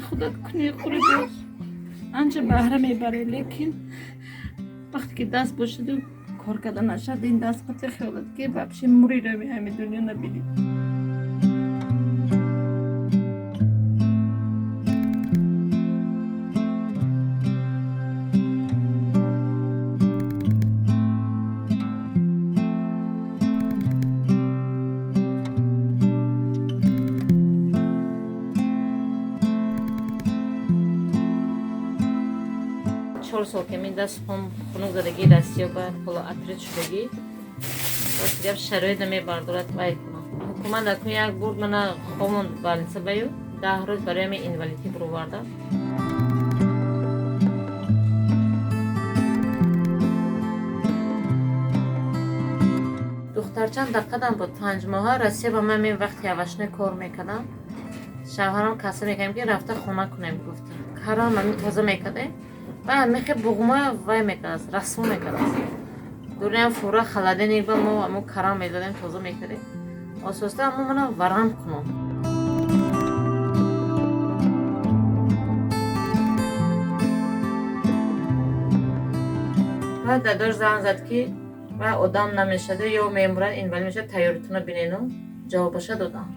Худат куни хӯри боз анча баҳра мебарӣ, лекин вақте ки даст бошаду кор карда нашад, ин даст қати хиёлат ки вообще мурирами, ҳами дунё набинӣ. 4 сол ки мин даст хун хунук задагӣ, дастиё бояд ҳоло артрит шудагӣ. Рост гап, шароит намебардорад вай кунам. Ҳукумат акун як бурд мана хомон больница баю, 10 рӯз барои ҳамин инвалидӣ буроварда. Духтарчам дар қадам буд, 5 моҳа. Россия ба ман мин вақти овощной кор мекардам. Шавҳарам каса мекардем, ки рафта хона кунем, гуфта. Карам ами тоза мекардем. Ва мехе буғма вай мекардааст, расво мекардааст. Дуриам фура холодильник ба мо амо карам медодем, тоза мекардем. Ососта амо мана варам кунам. Баъд дадош занг зад, ки вай одам намешаду ё мемурад, инвалид мешад, тайёритона бинену ҷавобаша додам.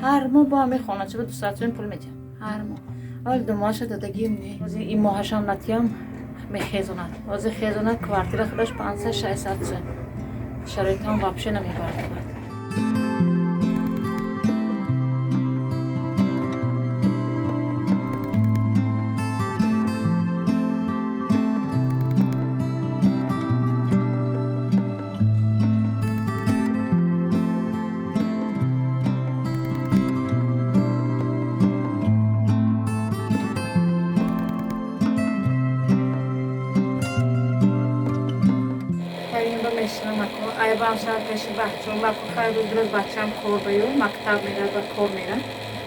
Ҳар моҳ бо ҳамин хонача ба 200 сомон пул медиҳам ҳар моҳ. Вале 2 моҳаша додагим не. Ҳозир ин моҳашам натиям, мехезонад. Ҳозир хезонад, квартира худаш 500-600 сом. Шароитам вообще намебардорад. Ба мешинам ако, айбам шавад пеши бачаам, баку хайр, рӯз рӯз бачаам кор баю, мактаб мерад ва кор мерад.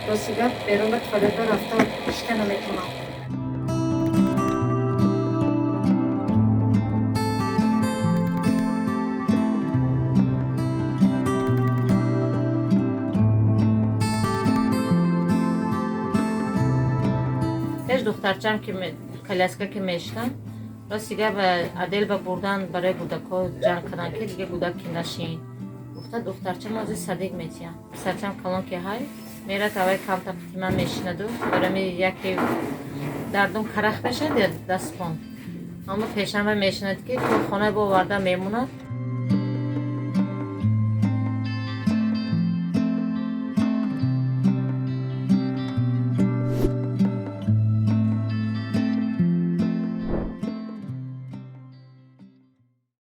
Рости гап, берун ба туалетба рафта ишта наметавонам. Пеш духтарчам ки коляска ки мешитам, рости гап, отдел ба бурдан барои кӯдакҳо ҷанг кардан, ки дига кӯдак ки нашин. Гуфта, духтарчам ҳозир садик метиҳам. Писарчам калон ки ҳай мерад, аввай камтар қити ман мешинаду барои яке дардум карах мешавад ё дастпон. Аммо пешанба мешинад, ки то хона боварда мемонад.